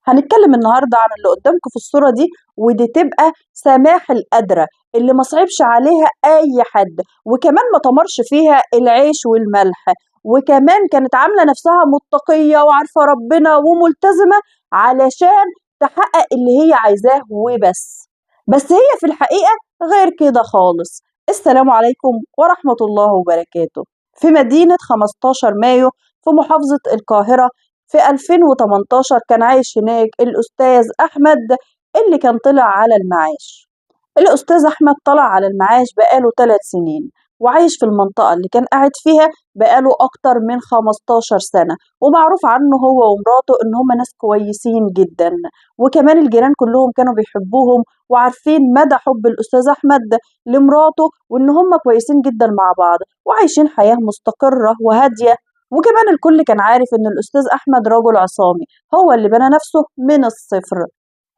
هنتكلم النهارده عن اللي قدامكم في الصورة دي، ودي تبقى سماح القدرة اللي ما صعبش عليها أي حد، وكمان ما طمرش فيها العيش والملح، وكمان كانت عاملة نفسها متقية وعارفة ربنا وملتزمة علشان تحقق اللي هي عايزاه وبس. بس هي في الحقيقة غير كده خالص. السلام عليكم ورحمة الله وبركاته. في مدينة 15 مايو في محافظة القاهرة في 2018 كان عايش هناك الأستاذ أحمد اللي كان طلع على المعاش. الأستاذ أحمد طلع على المعاش بقاله 3 سنين، وعايش في المنطقة اللي كان قاعد فيها بقاله أكتر من 15 سنة، ومعروف عنه هو ومراته إن هما ناس كويسين جدا، وكمان الجيران كلهم كانوا بيحبوهم وعارفين مدى حب الأستاذ أحمد لمراته وإن هما كويسين جدا مع بعض وعايشين حياة مستقرة وهادية. وكمان الكل كان عارف إن الأستاذ أحمد رجل عصامي، هو اللي بنى نفسه من الصفر.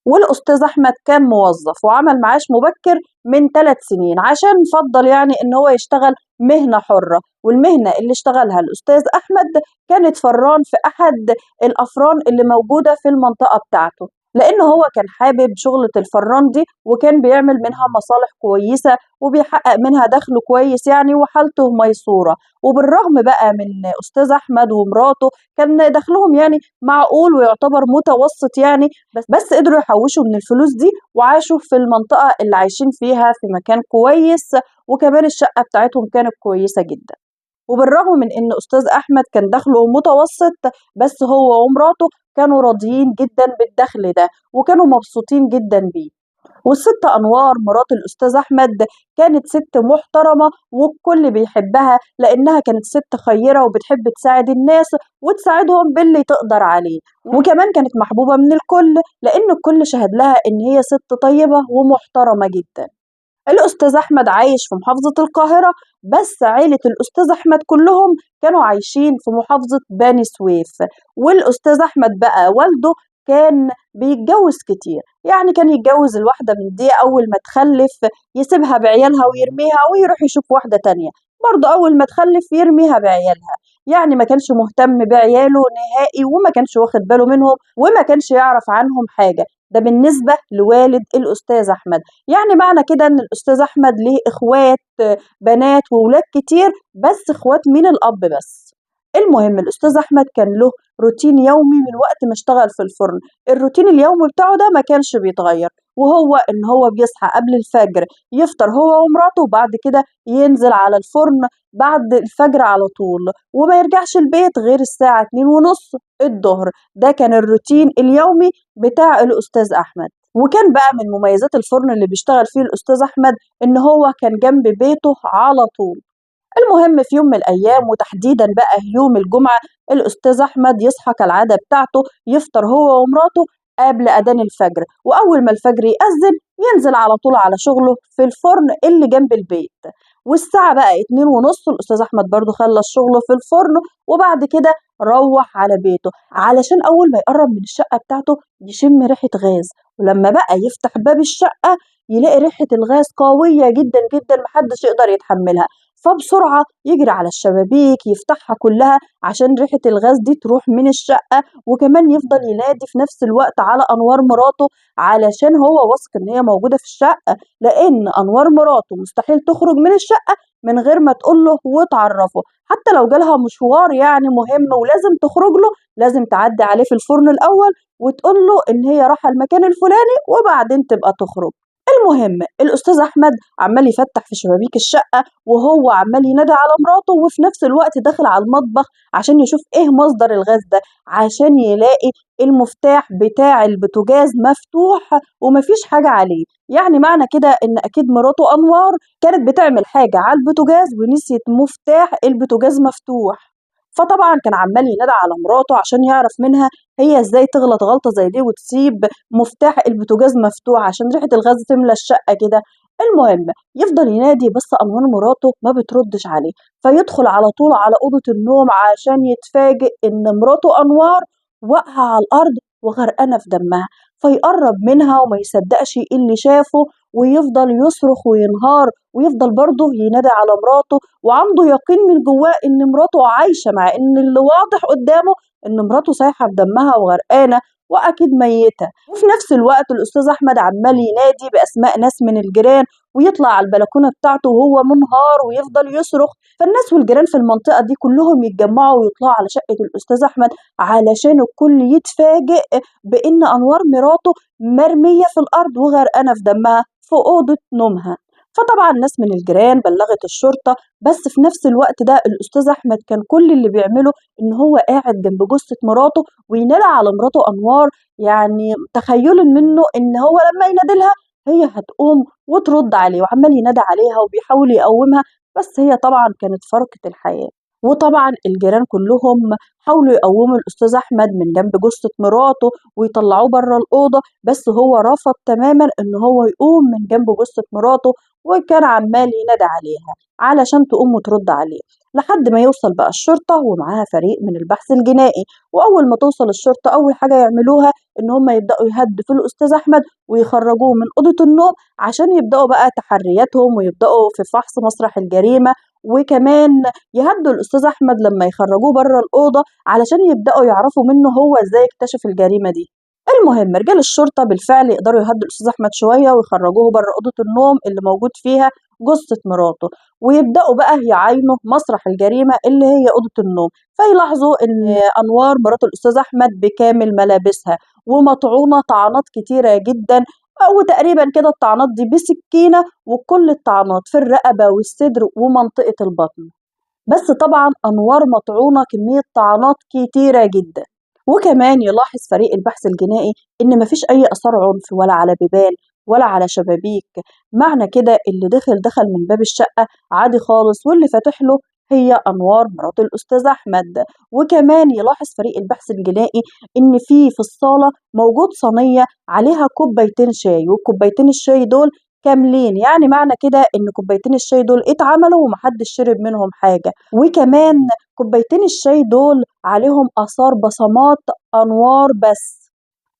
والأستاذ أحمد كان موظف وعمل معاش مبكر من 3 سنين عشان فضل يعني إن هو يشتغل مهنة حرة، والمهنة اللي اشتغلها الأستاذ أحمد كانت فران في أحد الأفران اللي موجودة في المنطقة بتاعته، لأن هو كان حابب شغلة الفران دي وكان بيعمل منها مصالح كويسة وبيحقق منها دخل كويس يعني، وحالته ميسورة. وبالرغم بقى من أستاذ أحمد ومراته كان دخلهم يعني معقول ويعتبر متوسط يعني، بس قدروا يحوشوا من الفلوس دي وعاشوا في المنطقة اللي عايشين فيها في مكان كويس، وكمان الشقة بتاعتهم كانت كويسة جدا. وبالرغم من إن أستاذ أحمد كان دخله متوسط، بس هو ومراته كانوا راضيين جدا بالدخل ده وكانوا مبسوطين جدا بيه. والست أنوار مرات الأستاذ أحمد كانت ست محترمة والكل بيحبها، لأنها كانت ست خيرة وبتحب تساعد الناس وتساعدهم باللي تقدر عليه، وكمان كانت محبوبة من الكل لأن الكل شهد لها إن هي ست طيبة ومحترمة جدا. الأستاذ أحمد عايش في محافظة القاهرة، بس عيلة الأستاذ أحمد كلهم كانوا عايشين في محافظة بني سويف. والأستاذ أحمد بقى والده كان بيتجوز كتير، يعني كان يتجوز الواحدة من دي أول ما تخلف يسيبها بعيالها ويرميها ويروح يشوف واحدة تانية، برضه أول ما تخلف يرميها بعيالها، يعني ما كانش مهتم بعياله نهائي وما كانش واخد باله منهم وما كانش يعرف عنهم حاجة. ده بالنسبة لوالد الأستاذ أحمد. يعني معنى كده إن الأستاذ أحمد ليه إخوات بنات وولاد كتير، بس إخوات من الأب بس. المهم الأستاذ أحمد كان له روتين يومي من وقت ما اشتغل في الفرن، الروتين اليومي بتاعه ده ما كانش بيتغير، وهو إن هو بيصحى قبل الفجر يفطر هو ومراته، وبعد كده ينزل على الفرن بعد الفجر على طول، وما يرجعش البيت غير الساعة 2:30 الظهر. ده كان الروتين اليومي بتاع الأستاذ أحمد. وكان بقى من مميزات الفرن اللي بيشتغل فيه الأستاذ أحمد إن هو كان جنب بيته على طول. المهم في يوم من الأيام وتحديدا بقى يوم الجمعة، الأستاذ أحمد يصحى كالعادة بتاعته يفطر هو ومراته قبل أذان الفجر، وأول ما الفجر يأذن ينزل على طول على شغله في الفرن اللي جنب البيت. والساعة بقى 2:30 الأستاذ أحمد برضو خلص شغله في الفرن، وبعد كده روح على بيته علشان أول ما يقرب من الشقة بتاعته يشم ريحة غاز، ولما بقى يفتح باب الشقة يلاقي ريحة الغاز قوية جدا جدا محدش يقدر يتحملها، فبسرعة يجري على الشبابيك يفتحها كلها عشان ريحة الغاز دي تروح من الشقة، وكمان يفضل ينادي في نفس الوقت على أنوار مراته علشان هو واثق إن هي موجودة في الشقة، لأن أنوار مراته مستحيل تخرج من الشقة من غير ما تقول له وتعرفه، حتى لو جالها مشوار يعني مهم ولازم تخرج له لازم تعدي عليه في الفرن الأول وتقول له إن هي رايحة المكان الفلاني وبعدين تبقى تخرج. المهم الأستاذ أحمد عمال يفتح في شبابيك الشقة وهو عمال ينادي على مراته، وفي نفس الوقت داخل على المطبخ عشان يشوف إيه مصدر الغاز ده، عشان يلاقي المفتاح بتاع البوتاجاز مفتوح ومفيش حاجة عليه. يعني معنى كده إن أكيد مراته أنوار كانت بتعمل حاجة على البوتاجاز ونسيت مفتاح البوتاجاز مفتوح. فطبعا كان عمال ينادي على مراته عشان يعرف منها هي ازاي تغلط غلطة زي دي وتسيب مفتاح البوتاجاز مفتوح عشان ريحة الغاز تملى الشقة كده. المهم يفضل ينادي بس أنوار مراته ما بتردش عليه، فيدخل على طول على أوضة النوم عشان يتفاجئ إن مراته أنوار واقعة على الأرض وغرقانة في دمها، فيقرب منها وما يصدقش اللي شافه ويفضل يصرخ وينهار ويفضل برضه ينادي على مراته، وعنده يقين من جواه إن مراته عايشة، مع إن اللي واضح قدامه إن مراته سايحة في دمها وغرقانة وأكيد ميتة. وفي نفس الوقت الأستاذ أحمد عمال ينادي بأسماء ناس من الجيران ويطلع على البلكونة بتاعته وهو منهار ويفضل يصرخ. فالناس والجيران في المنطقة دي كلهم يتجمعوا ويطلعوا على شقة الأستاذ أحمد علشان الكل يتفاجئ بإن أنوار مراته مرمية في الأرض وغرقانة في دمها في أوضة نومها. فطبعا ناس من الجيران بلغت الشرطة، بس في نفس الوقت ده الأستاذ أحمد كان كل اللي بيعمله إن هو قاعد جنب جثة مراته وينادي على مراته أنوار، يعني تخيل منه إن هو لما ينادلها هي هتقوم وترد عليه، وعمال ينادي عليها وبيحاول يقومها، بس هي طبعا كانت فرقة الحياة. وطبعا الجيران كلهم حاولوا يقوموا الأستاذ أحمد من جنب جثة مراته ويطلعوه بره الأوضة، بس هو رفض تماما إن هو يقوم من جنب جثة مراته، وكان عمال ينادي عليها علشان تقوم وترد عليه لحد ما يوصل بقى الشرطة ومعاها فريق من البحث الجنائي. وأول ما توصل الشرطة أول حاجة يعملوها إن هم يبدأوا يهدوا الأستاذ أحمد ويخرجوه من أوضة النوم عشان يبدأوا بقى تحرياتهم ويبدأوا في فحص مسرح الجريمة، وكمان يهدوا الأستاذ أحمد لما يخرجوه بره الأوضة علشان يبدأوا يعرفوا منه هو إزاي اكتشف الجريمة دي. المهم رجال الشرطة بالفعل يقدروا يهدوا الأستاذ أحمد شوية ويخرجوه بره أوضة النوم اللي موجود فيها جثة مراته، ويبدأوا بقى يعاينوا مسرح الجريمة اللي هي أوضة النوم. فيلاحظوا إن أنوار مرات الأستاذ أحمد بكامل ملابسها ومطعونة طعنات كتيرة جدا، وتقريبا كده الطعنات دي بسكينة، وكل الطعنات في الرقبة والصدر ومنطقة البطن. بس طبعا أنوار مطعونة كمية طعنات كتيرة جدا. وكمان يلاحظ فريق البحث الجنائي إن مفيش أي آثار عنف ولا على بيبان ولا على شبابيك، معنى كده اللي دخل من باب الشقة عادي خالص، واللي فاتح له هي أنوار مرات الأستاذ أحمد. وكمان يلاحظ فريق البحث الجنائي إن في الصالة موجود صينية عليها كوبايتين شاي، والكوبايتين الشاي دول كاملين، يعني معنى كده إن كوبايتين الشاي دول اتعملوا ومحدش شرب منهم حاجة. وكمان كوبايتين الشاي دول عليهم آثار بصمات أنوار بس،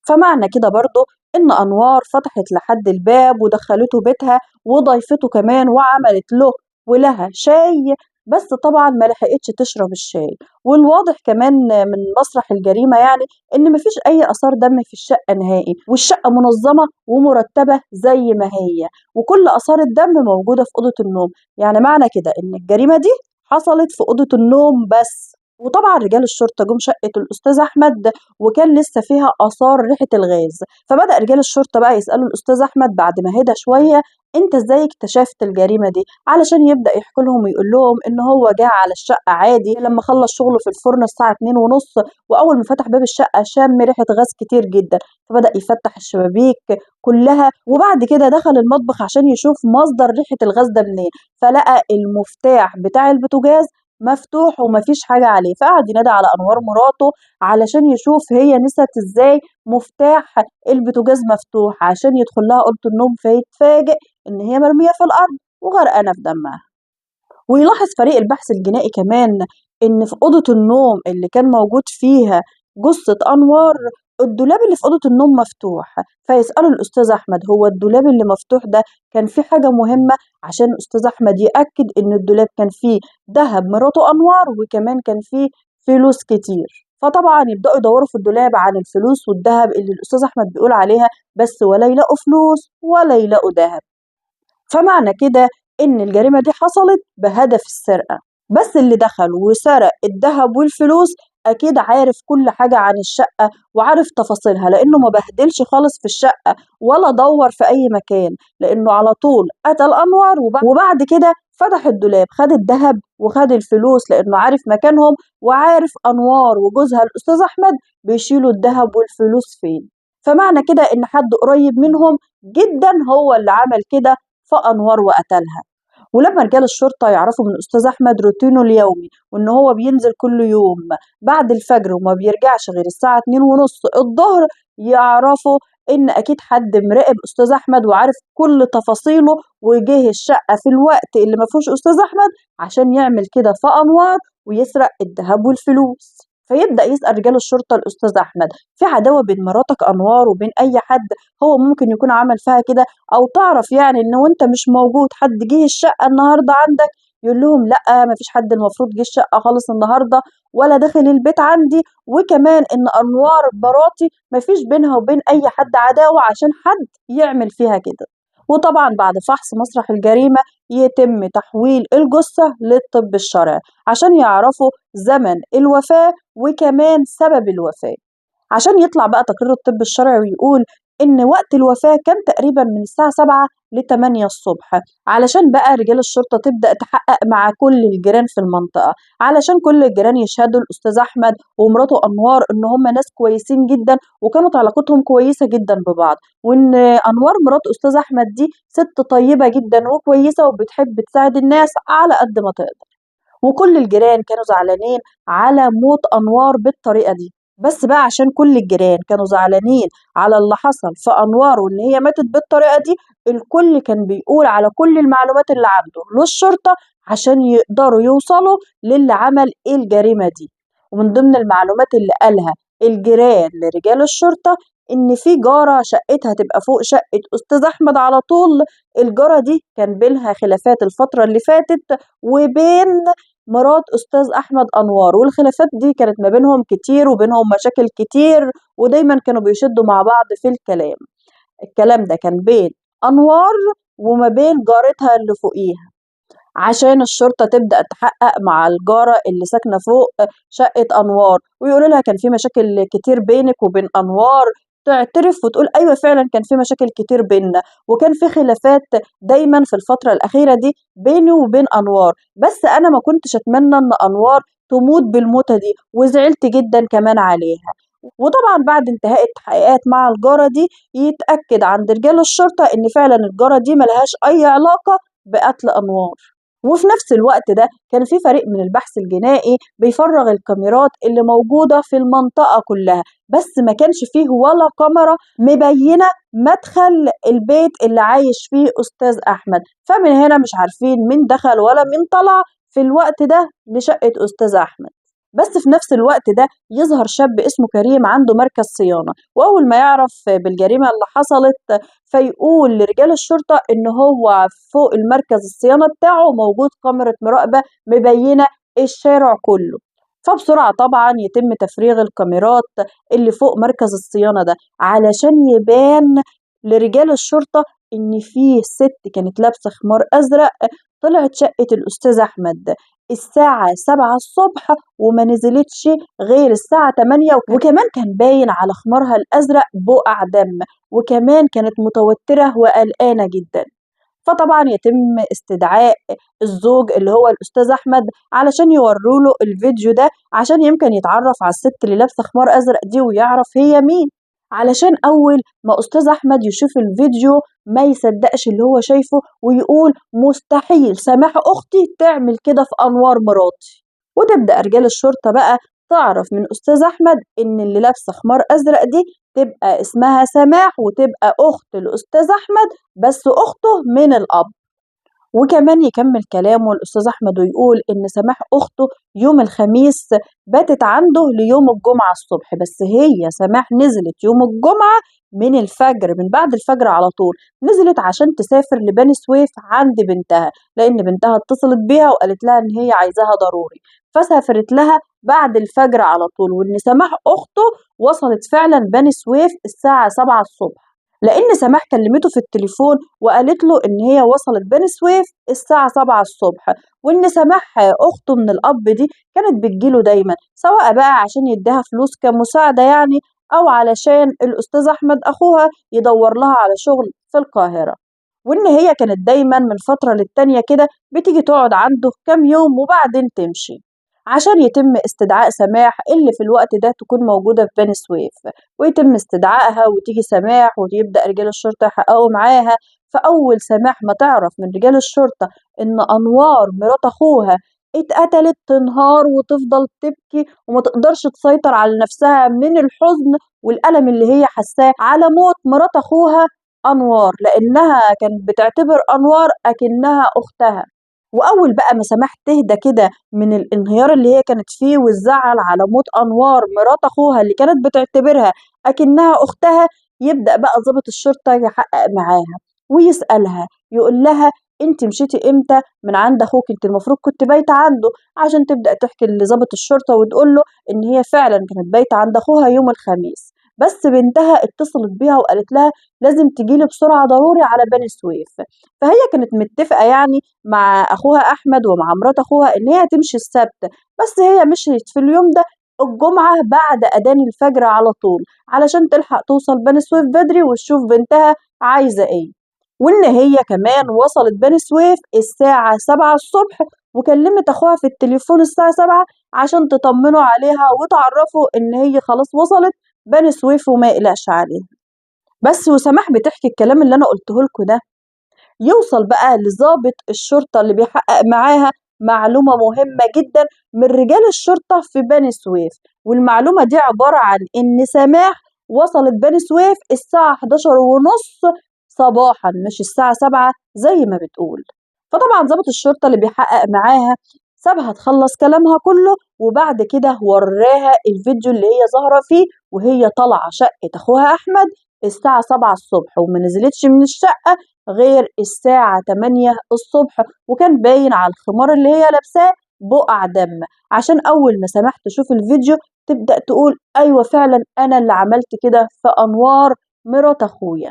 فمعنى كده برضو إن أنوار فتحت لحد الباب ودخلته بيتها وضيفته كمان وعملت له ولها شاي، بس طبعا ما لحقتش تشرب الشاي. والواضح كمان من مسرح الجريمة يعني إن مفيش أي آثار دم في الشقة نهائي، والشقة منظمة ومرتبة زي ما هي، وكل آثار الدم موجودة في أوضة النوم، يعني معنى كده إن الجريمة دي حصلت في أوضة النوم بس. وطبعا رجال الشرطة جم شقة الأستاذ أحمد وكان لسه فيها آثار ريحة الغاز، فبدأ رجال الشرطة بقى يسألوا الأستاذ أحمد بعد ما هدى شوية أنت إزاي اكتشفت الجريمة دي، علشان يبدأ يحكي لهم ويقول لهم إن هو جه على الشقة عادي لما خلص شغله في الفرن الساعة 2:30، وأول ما فتح باب الشقة شم ريحة غاز كتير جدا، فبدأ يفتح الشبابيك كلها، وبعد كده دخل المطبخ عشان يشوف مصدر ريحة الغاز ده منين، فلقى المفتاح بتاع البوتاجاز مفتوح ومفيش حاجة عليه، فقعد ينادي على أنوار مراته علشان يشوف هي نست ازاي مفتاح البوتاجاز مفتوح عشان يدخل لها أوضة النوم، فيتفاجئ إن هي مرمية في الأرض وغرقانة في دمها. ويلاحظ فريق البحث الجنائي كمان إن في أوضة النوم اللي كان موجود فيها جثة أنوار الدولاب اللي في أوضة النوم مفتوح، فيسألوا الأستاذ أحمد هو الدولاب اللي مفتوح ده كان فيه حاجة مهمة، عشان الأستاذ أحمد يأكد إن الدولاب كان فيه ذهب مراته أنوار وكمان كان فيه فلوس كتير. فطبعا يبدأوا يدوروا في الدولاب عن الفلوس والذهب اللي الأستاذ أحمد بيقول عليها، بس ولا يلاقوا فلوس ولا يلاقوا ذهب. فمعنى كده إن الجريمة دي حصلت بهدف السرقة، بس اللي دخل وسرق الذهب والفلوس أكيد عارف كل حاجة عن الشقة وعارف تفاصيلها، لأنه ما بهدلش خالص في الشقة ولا دور في أي مكان، لأنه على طول قتل أنوار وبعد كده فتح الدولاب خد الذهب وخد الفلوس، لأنه عارف مكانهم وعارف أنوار وجوزها الأستاذ أحمد بيشيلوا الذهب والفلوس فين. فمعنى كده إن حد قريب منهم جدا هو اللي عمل كده فأنوار وقتلها. ولما رجال الشرطة يعرفوا من الأستاذ أحمد روتينه اليومي وإن هو بينزل كل يوم بعد الفجر وما بيرجعش غير الساعة 2:30 الظهر، يعرفوا إن أكيد حد مراقب أستاذ أحمد وعارف كل تفاصيله وجه الشقة في الوقت اللي ما فيهوش أستاذ أحمد عشان يعمل كده في أنوار ويسرق الذهب والفلوس. فيبدأ يسأل رجال الشرطة الأستاذ أحمد في عداوة بين مراتك أنوار وبين أي حد هو ممكن يكون عمل فيها كده، أو تعرف يعني إن وأنت مش موجود حد جه الشقة النهاردة عندك يقول لهم لأ، ما فيش حد المفروض جه الشقة خالص النهارده ولا دخل البيت عندي، وكمان إن أنوار مراتي ما فيش بينها وبين أي حد عداوة عشان حد يعمل فيها كده. وطبعا بعد فحص مسرح الجريمة يتم تحويل الجثة للطب الشرعي عشان يعرفوا زمن الوفاة وكمان سبب الوفاة، عشان يطلع بقى تقرير الطب الشرعي ويقول إن وقت الوفاة كان تقريبا من الساعة 7 ل 8 الصبح، علشان بقى رجال الشرطة تبدأ تحقق مع كل الجيران في المنطقة، علشان كل الجيران يشهدوا الأستاذ أحمد ومراته أنوار إن هم ناس كويسين جدا وكانت علاقتهم كويسة جدا ببعض، وإن أنوار مرات أستاذ أحمد دي ست طيبة جدا وكويسة وبتحب تساعد الناس على قد ما تقدر. وكل الجيران كانوا زعلانين على موت أنوار بالطريقة دي، بس بقى عشان كل الجيران كانوا زعلانين على اللي حصل في أنوار وإن هي ماتت بالطريقة دي، الكل كان بيقول على كل المعلومات اللي عنده للشرطة عشان يقدروا يوصلوا للي عمل الجريمة دي. ومن ضمن المعلومات اللي قالها الجيران لرجال الشرطة إن في جارة شقتها تبقى فوق شقة أستاذ أحمد على طول، الجارة دي كان بينها خلافات الفترة اللي فاتت وبين مرات أستاذ أحمد أنوار، والخلافات دي كانت ما بينهم كتير وبينهم مشاكل كتير، ودايما كانوا بيشدوا مع بعض في الكلام. الكلام ده كان بين أنوار وما بين جارتها اللي فوقيها، عشان الشرطة تبدأ تحقق مع الجارة اللي ساكنة فوق شقة أنوار ويقولوا لها كان في مشاكل كتير بينك وبين أنوار، تعترف وتقول أيوة فعلا كان في مشاكل كتير بيننا وكان في خلافات دايما في الفترة الأخيرة دي بيني وبين أنوار، بس أنا ما كنتش أتمنى إن أنوار تموت بالموتة دي وزعلت جدا كمان عليها. وطبعا بعد انتهاء التحقيقات مع الجارة دي يتأكد عند رجال الشرطة إن فعلا الجارة دي ملهاش أي علاقة بقتل أنوار. وفي نفس الوقت ده كان في فريق من البحث الجنائي بيفرغ الكاميرات اللي موجودة في المنطقة كلها، بس ما كانش فيه ولا كاميرا مبينة مدخل البيت اللي عايش فيه أستاذ أحمد، فمن هنا مش عارفين مين دخل ولا مين طلع في الوقت ده لشقة أستاذ أحمد. بس في نفس الوقت ده يظهر شاب اسمه كريم عنده مركز صيانة، وأول ما يعرف بالجريمة اللي حصلت فيقول لرجال الشرطة إن هو فوق المركز الصيانة بتاعه موجود كاميرا مراقبة مبينة الشارع كله. فبسرعة طبعا يتم تفريغ الكاميرات اللي فوق مركز الصيانة ده علشان يبان لرجال الشرطة إن فيه ست كانت لابسة خمار أزرق طلعت شقة الأستاذ أحمد الساعة 7 الصبح وما نزلتش غير الساعة 8، وكمان كان باين على خمارها الأزرق بقع دم، وكمان كانت متوترة وقلقانة جدا. فطبعا يتم استدعاء الزوج اللي هو الأستاذ أحمد علشان يوروا له الفيديو ده عشان يمكن يتعرف على الست اللي لابسة خمار أزرق دي ويعرف هي مين، علشان أول ما أستاذ أحمد يشوف الفيديو ما يصدقش اللي هو شايفه ويقول مستحيل سماح أختي تعمل كده في أنوار مراتي. وتبدأ رجال الشرطة بقى تعرف من أستاذ أحمد إن اللي لابسة خمار أزرق دي تبقى اسمها سماح وتبقى أخت الأستاذ أحمد، بس أخته من الأب. وكمان يكمل كلامه الأستاذ أحمد ويقول إن سماح أخته يوم الخميس باتت عنده ليوم الجمعة الصبح، بس هي سماح نزلت يوم الجمعة من الفجر، من بعد الفجر على طول نزلت عشان تسافر لبني سويف عند بنتها، لأن بنتها اتصلت بيها وقالت لها إن هي عايزاها ضروري، فسافرت لها بعد الفجر على طول. وإن سماح أخته وصلت فعلا بني سويف الساعة 7 الصبح، لأن سماح كلمته في التليفون وقالت له إن هي وصلت بني سويف الساعة 7 الصبح، وإن سماح أخته من الأب دي كانت بتجيله دايما، سواء بقى عشان يديها فلوس كمساعدة يعني، أو علشان الأستاذ أحمد أخوها يدور لها على شغل في القاهرة. وإن هي كانت دايما من فترة للتانية كده بتيجي تقعد عنده كام يوم وبعدين تمشي، عشان يتم استدعاء سماح اللي في الوقت ده تكون موجودة في بني سويف، ويتم استدعائها وتيجي سماح ويبدأ رجال الشرطة يحققوا معاها. فأول سماح ما تعرف من رجال الشرطة إن أنوار مرات أخوها اتقتلت تنهار وتفضل تبكي وما تقدرش تسيطر على نفسها من الحزن والألم اللي هي حاساه على موت مرات أخوها أنوار، لأنها كانت بتعتبر أنوار أكنها أختها. وأول بقى ما سماح تهدى كده من الانهيار اللي هي كانت فيه والزعل على موت أنوار مرات أخوها اللي كانت بتعتبرها أكنها أختها، يبدأ بقى ضابط الشرطة يحقق معاها ويسألها، يقول لها أنتِ مشيتِ إمتى من عند أخوكِ؟ أنتِ المفروض كنتِ بايتة عنده، عشان تبدأ تحكي لضابط الشرطة وتقول له إن هي فعلًا كانت بايتة عند أخوها يوم الخميس، بس بنتها اتصلت بيها وقالت لها لازم تيجي لي بسرعة ضروري على بني سويف. فهي كانت متفقة يعني مع أخوها أحمد ومع مرات أخوها إن هي هتمشي السبت، بس هي مشيت في اليوم ده الجمعة بعد أذان الفجر على طول علشان تلحق توصل بني سويف بدري وتشوف بنتها عايزة إيه. وإن هي كمان وصلت بني سويف الساعة 7 الصبح وكلمت أخوها في التليفون الساعة 7 عشان تطمنوا عليها وتعرفوا إن هي خلاص وصلت بني سويف وما يقلقش عليها. بس وسماح بتحكي الكلام اللي أنا قلته لكم ده، يوصل بقى لضابط الشرطة اللي بيحقق معاها معلومة مهمة جدا من رجال الشرطة في بني سويف، والمعلومة دي عبارة عن إن سماح وصلت بني سويف الساعة 11:30 صباحا مش الساعة 7 زي ما بتقول. فطبعا ضابط الشرطة اللي بيحقق معاها سابها تخلص كلامها كله، وبعد كده وراها الفيديو اللي هي ظاهرة فيه وهي طالعة شقة أخوها أحمد الساعة 7 الصبح وما نزلتش من الشقة غير الساعة 8 الصبح، وكان باين على الخمار اللي هي لابساه بقع دم، عشان أول ما سماح تشوف الفيديو تبدأ تقول أيوة فعلا أنا اللي عملت كده في أنوار مرات أخويا.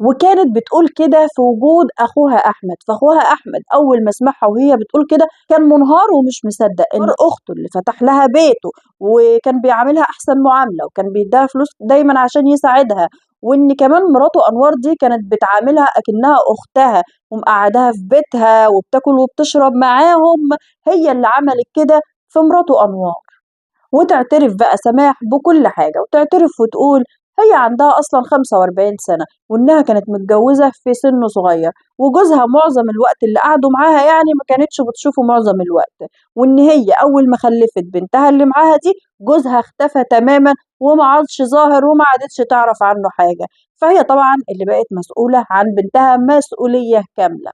وكانت بتقول كده في وجود أخوها أحمد، فأخوها أحمد أول ما سمعها وهي بتقول كده كان منهار ومش مصدق إن أخته اللي فتح لها بيته وكان بيعاملها أحسن معاملة وكان بيديها فلوس دايما عشان يساعدها، وإن كمان مراته أنوار دي كانت بتعاملها أكنها أختها ومقعداها في بيتها وبتاكل وبتشرب معاهم، هي اللي عملت كده في مراته أنوار. وتعترف بقى سماح بكل حاجة، وتعترف وتقول هي عندها أصلا 45 سنة وإنها كانت متجوزة في سن صغير، وجوزها معظم الوقت اللي قعدوا معاها يعني ما كانتش بتشوفه معظم الوقت، وإن هي أول ما خلفت بنتها اللي معاها دي جوزها اختفى تماما وما عادش ظاهر وما عادتش تعرف عنه حاجة، فهي طبعا اللي بقت مسؤولة عن بنتها مسؤولية كاملة.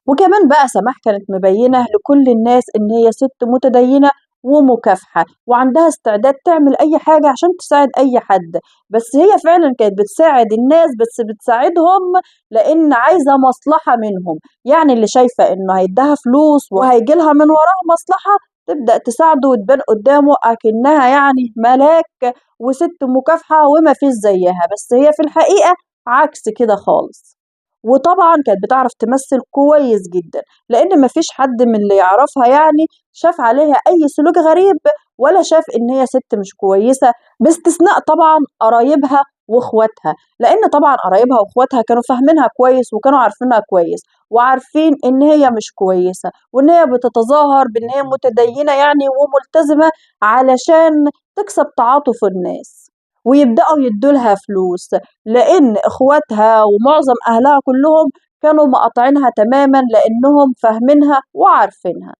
وكمان بقى سماح كانت مبينة لكل الناس إن هي ست متدينة ومكافحة وعندها استعداد تعمل أي حاجة عشان تساعد أي حد، بس هي فعلا كانت بتساعد الناس، بس بتساعدهم لأن عايزة مصلحة منهم، يعني اللي شايفة إنه هيديها فلوس وهيجيلها من وراها مصلحة تبدأ تساعده وتبان قدامه أكنها يعني ملاك وست مكافحة وما فيش زيها، بس هي في الحقيقة عكس كده خالص. وطبعا كانت بتعرف تمثل كويس جدا، لان مفيش حد من اللي يعرفها يعني شاف عليها اي سلوك غريب ولا شاف ان هي ست مش كويسة، باستثناء طبعا قرايبها واخواتها، لان طبعا قرايبها واخواتها كانوا فاهمينها كويس وكانوا عارفينها كويس وعارفين ان هي مش كويسة وان هي بتتظاهر بان هي متدينه يعني وملتزمه علشان تكسب تعاطف الناس ويبدأوا يدولها فلوس، لأن إخواتها ومعظم أهلها كلهم كانوا مقاطعينها تماما لأنهم فاهمينها وعارفينها.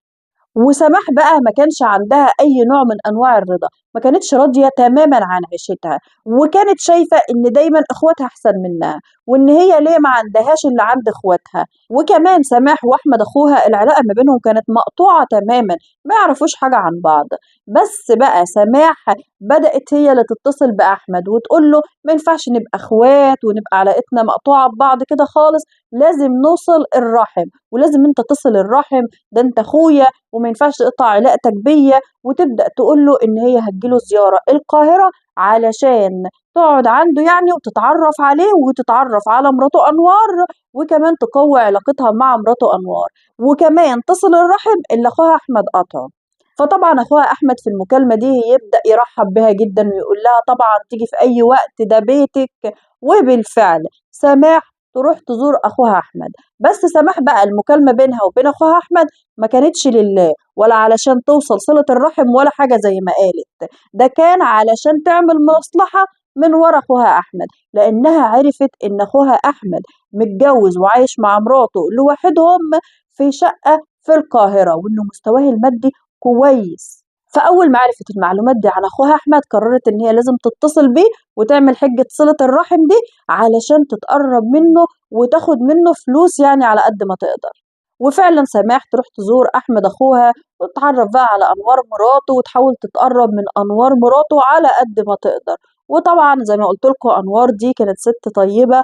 وسماح بقى ما كانش عندها أي نوع من أنواع الرضا، ما كانتش راضية تماما عن عيشتها، وكانت شايفة إن دايما إخواتها أحسن منها وإن هي ليه ما عندهاش اللي عند إخواتها. وكمان سماح وأحمد أخوها العلاقة ما بينهم كانت مقطوعة تماما، ما يعرفوش حاجة عن بعض. بس بقى سماح بدأت هي اللي تتصل بأحمد وتقول له ما ينفعش نبقى إخوات ونبقى علاقتنا مقطوعة ببعض كده خالص، لازم نوصل الرحم ولازم انت تصل الرحم، ده انت اخويا وما ينفعش تقطع علاقتك بيا. وتبدأ تقول له ان هي هتجيله زيارة القاهرة علشان تقعد عنده يعني وتتعرف عليه وتتعرف على مراته أنوار، وكمان تقوي علاقتها مع مراته أنوار، وكمان تصل الرحم اللي اخوها أحمد قطعه. فطبعا اخوها احمد في المكالمة دي يبدا يرحب بها جدا ويقول لها طبعا تيجي في اي وقت ده بيتك. وبالفعل سماح تروح تزور اخوها احمد، بس سماح بقى المكالمة بينها وبين اخوها احمد ما كانتش لله ولا علشان توصل صله الرحم ولا حاجة زي ما قالت، ده كان علشان تعمل مصلحة من ورا اخوها احمد، لانها عرفت ان اخوها احمد متجوز وعايش مع مراته لوحدهم في شقه في القاهرة وانه مستواه المادي كويس. فأول ما عرفت المعلومات دي عن أخوها أحمد قررت إن هي لازم تتصل بيه وتعمل حجة صلة الرحم دي علشان تتقرب منه وتاخد منه فلوس يعني على قد ما تقدر. وفعلا سماح تروح تزور أحمد أخوها وتتعرف بقى على أنوار مراته وتحاول تتقرب من أنوار مراته على قد ما تقدر. وطبعا زي ما قلت لكم أنوار دي كانت ست طيبة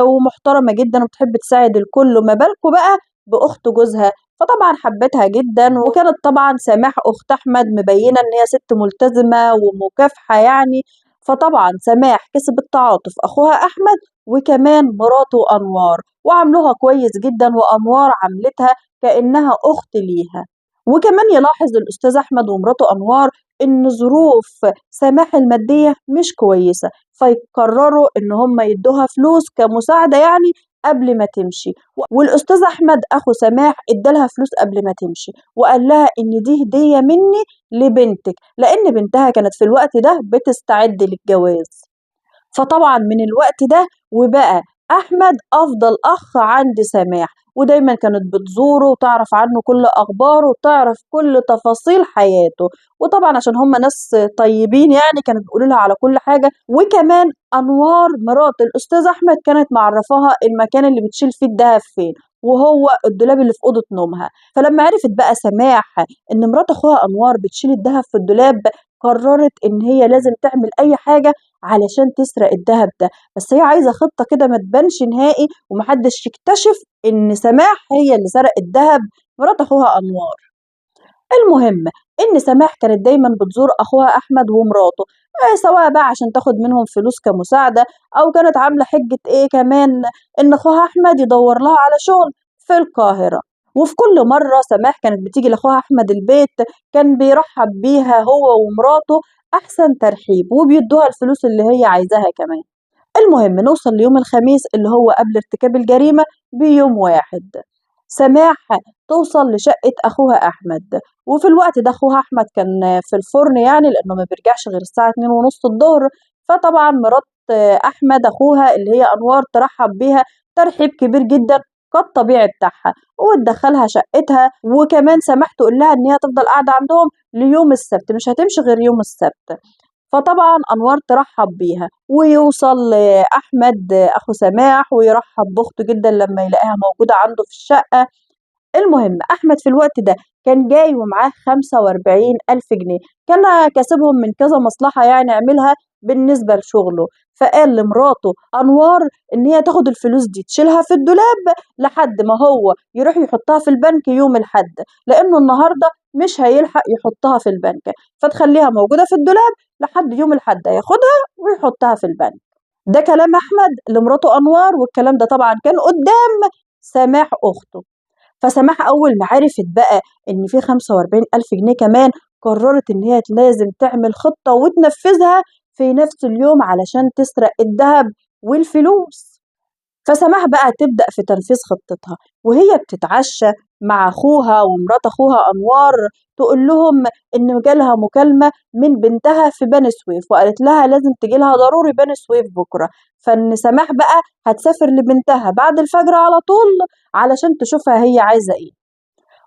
ومحترمة جدا وبتحب تساعد الكل، وما بالكم بقى بأخت جوزها، فطبعا حبتها جدا. وكانت طبعا سماح أخت أحمد مبينة إن هي ست ملتزمة ومكافحة يعني، فطبعا سماح كسبت تعاطف أخوها أحمد وكمان مراته أنوار، وعملوها كويس جدا، وأنوار عملتها كأنها أخت ليها. وكمان يلاحظ الأستاذ أحمد ومراته أنوار إن ظروف سماح المادية مش كويسة، فيقرروا إن هم يدوها فلوس كمساعدة يعني قبل ما تمشي. والأستاذ أحمد أخو سماح ادالها فلوس قبل ما تمشي، وقال لها إن دي هدية مني لبنتك، لأن بنتها كانت في الوقت ده بتستعد للجواز. فطبعا من الوقت ده وبقى أحمد أفضل أخ عند سماح، ودايما كانت بتزوره وتعرف عنه كل أخباره وتعرف كل تفاصيل حياته. وطبعا عشان هم ناس طيبين يعني كانت بيقولوا لها على كل حاجة. وكمان أنوار مرات الأستاذ أحمد كانت معرفاها المكان اللي بتشيل فيه الذهب فين، وهو الدولاب اللي في أوضة نومها. فلما عرفت بقى سماح إن مرات أخوها أنوار بتشيل الذهب في الدولاب، قررت إن هي لازم تعمل أي حاجة علشان تسرق الذهب ده، بس هي عايزة خطة كده ما تبانش نهائي ومحدش يكتشف إن سماح هي اللي سرقت الذهب مرات أخوها أنوار. المهم إن سماح كانت دايما بتزور أخوها أحمد ومراته، سواء بقى عشان تاخد منهم فلوس كمساعدة، أو كانت عاملة حجة إيه كمان إن أخوها أحمد يدور لها على شغل في القاهرة. وفي كل مرة سماح كانت بتيجي لأخوها أحمد البيت كان بيرحب بيها هو ومراته أحسن ترحيب، وبيدوها الفلوس اللي هي عايزاها كمان. المهم نوصل ليوم الخميس اللي هو قبل ارتكاب الجريمة بيوم واحد. سماح توصل لشقة أخوها أحمد، وفي الوقت ده أخوها أحمد كان في الفرن يعني لأنه ما بيرجعش غير الساعة 2:30 الظهر. فطبعا مرات أحمد أخوها اللي هي أنوار ترحب بيها ترحيب كبير جدا كالطبيعي بتاعها، وتدخلها شقتها. وكمان سماح تقول لها إن هي تفضل قاعدة عندهم ليوم السبت، مش هتمشي غير يوم السبت. فطبعا أنوار ترحب بيها، ويوصل أحمد أخو سماح ويرحب بأخته جدا لما يلاقيها موجودة عنده في الشقة. المهم أحمد في الوقت ده كان جاي ومعاه 45,000 جنيه، كان كاسبهم من كذا مصلحة يعني عملها بالنسبة لشغله. فقال لمراته أنوار إن هي تاخد الفلوس دي تشيلها في الدولاب لحد ما هو يروح يحطها في البنك يوم الحد، لأنه النهاردة مش هيلحق يحطها في البنك، فتخليها موجودة في الدولاب لحد يوم الحد هياخدها ويحطها في البنك. ده كلام أحمد لمراته أنوار، والكلام ده طبعا كان قدام سماح أخته. فسماح أول ما عرفت بقى إن في 45,000 جنيه كمان، قررت إن هي لازم تعمل خطة وتنفذها في نفس اليوم علشان تسرق الذهب والفلوس. فسماح بقى تبدأ في تنفيذ خطتها، وهي بتتعشى مع أخوها ومرات أخوها أنوار تقول لهم إن جالها مكالمة من بنتها في بني سويف، وقالت لها لازم تجي لها ضروري بني سويف بكرة. فإن سماح بقى هتسافر لبنتها بعد الفجر على طول علشان تشوفها هي عايزة إيه.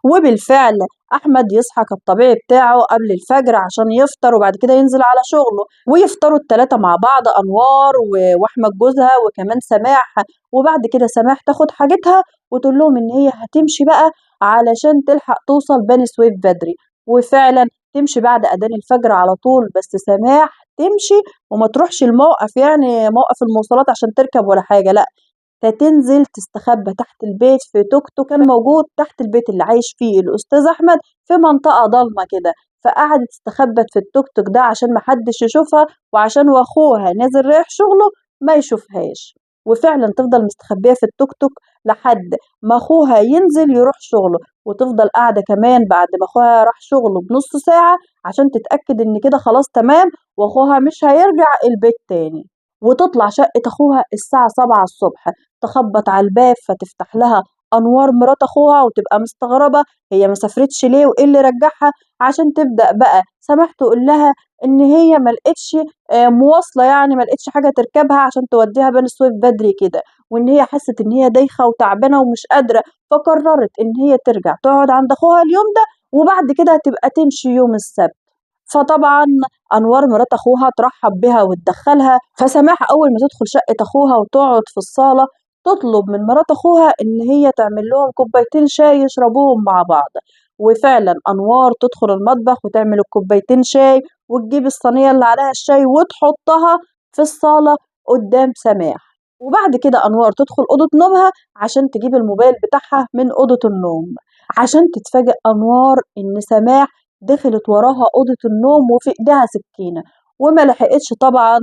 وبالفعل أحمد يصحى كالطبيعي بتاعه قبل الفجر عشان يفطر، وبعد كده ينزل على شغله، ويفطروا التلاتة مع بعض، أنوار وأحمد جوزها وكمان سماح. وبعد كده سماح تاخد حاجتها وتقول لهم إن هي هتمشي بقى علشان تلحق توصل بني سويف بدري. وفعلا تمشي بعد أذان الفجر على طول، بس سماح تمشي وما تروحش الموقف، يعني موقف المواصلات عشان تركب ولا حاجة، لا فتنزل تستخبى تحت البيت في توك توك كان موجود تحت البيت اللي عايش فيه الأستاذ أحمد في منطقة ضلمة كده. فقعدت استخبت في التوك توك ده عشان محدش يشوفها، وعشان واخوها نازل رايح شغله ما يشوفهاش. وفعلا تفضل مستخبية في التوك توك لحد ما اخوها ينزل يروح شغله، وتفضل قاعدة كمان بعد ما اخوها راح شغله بنص ساعة عشان تتأكد ان كده خلاص تمام واخوها مش هيرجع البيت تاني. وتطلع شقة اخوها الساعة 7 الصبح، تخبط على الباب فتفتح لها أنوار مرات أخوها، وتبقى مستغربة هي ما سافرتش ليه وإيه اللي رجعها، عشان تبدأ بقى سماح تقول لها إن هي ما لقتش مواصلة، يعني ما لقتش حاجة تركبها عشان توديها بني سويف بدري كده، وإن هي حست إن هي دايخة وتعبانة ومش قادرة، فقررت إن هي ترجع تقعد عند أخوها اليوم ده وبعد كده تبقى تمشي يوم السبت. فطبعا أنوار مرات أخوها ترحب بها وتدخلها. فسماح أول ما تدخل شقة أخوها وتقعد في الصالة تطلب من مرات أخوها إن هي تعمل لهم كوبايتين شاي يشربوهم مع بعض. وفعلا أنوار تدخل المطبخ وتعمل الكوبايتين شاي وتجيب الصينية اللي عليها الشاي وتحطها في الصالة قدام سماح. وبعد كده أنوار تدخل أوضة نومها عشان تجيب الموبايل بتاعها من أوضة النوم، عشان تتفاجئ أنوار إن سماح دخلت وراها أوضة النوم وفي إيديها سكينة، وما لحقتش طبعا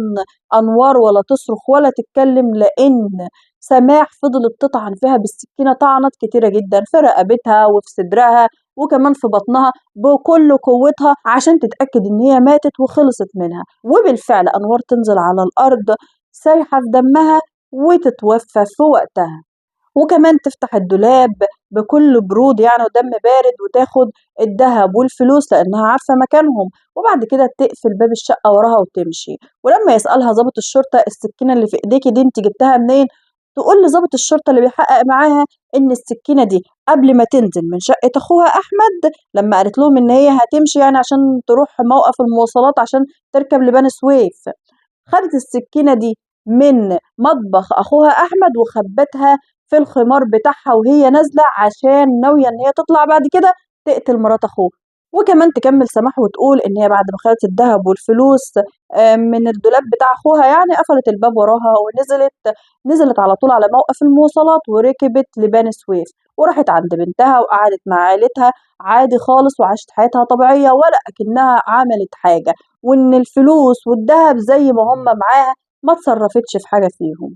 أنوار ولا تصرخ ولا تتكلم، لأن سماح فضلت تطعن فيها بالسكينة طعنات كتيرة جدا في رقبتها وفي صدرها وكمان في بطنها بكل قوتها عشان تتأكد إن هي ماتت وخلصت منها. وبالفعل أنوار تنزل على الأرض سايحة في دمها وتتوفى في وقتها. وكمان تفتح الدولاب بكل برود يعني ودم بارد وتاخد الذهب والفلوس لأنها عارفة مكانهم، وبعد كده تقفل باب الشقة وراها وتمشي. ولما يسألها ضابط الشرطة السكينة اللي في إيديكي دي انت جبتها منين، تقول لضابط الشرطة اللي بيحقق معاها إن السكينة دي قبل ما تنزل من شقة أخوها أحمد لما قالت لهم إن هي هتمشي يعني عشان تروح موقف المواصلات عشان تركب لبني سويف، خدت السكينة دي من مطبخ أخوها أحمد وخبتها في الخمار بتاعها وهي نازلة عشان ناوية إن هي تطلع بعد كده تقتل مرات أخوه. وكمان تكمل سماح وتقول إن هي بعد ما خدت الذهب والفلوس من الدولاب بتاع أخوها يعني قفلت الباب وراها ونزلت، نزلت على طول على موقف المواصلات وركبت لبني سويف وراحت عند بنتها وقعدت مع عائلتها عادي خالص وعاشت حياتها طبيعية ولا أكنها عملت حاجة، وإن الفلوس والذهب زي ما هم معاها ما تصرفتش في حاجة فيهم.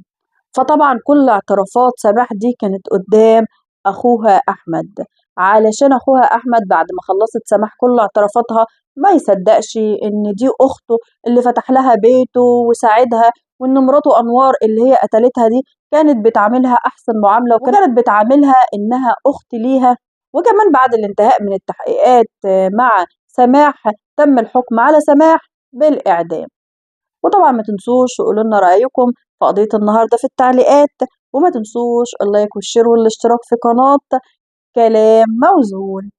فطبعا كل اعترافات سماح دي كانت قدام أخوها أحمد، علشان أخوها أحمد بعد ما خلصت سماح كل اعترافاتها ما يصدقش إن دي أخته اللي فتح لها بيته وساعدها، وإن مراته أنوار اللي هي قتلتها دي كانت بتعاملها أحسن معاملة وكانت بتعاملها إنها أخت ليها. وكمان بعد الانتهاء من التحقيقات مع سماح تم الحكم على سماح بالإعدام. وطبعا ما تنسوش تقولوا لنا رأيكم في قضية النهاردة في التعليقات، وما تنسوش ال like وال share والاشتراك في قناة كلام موزون.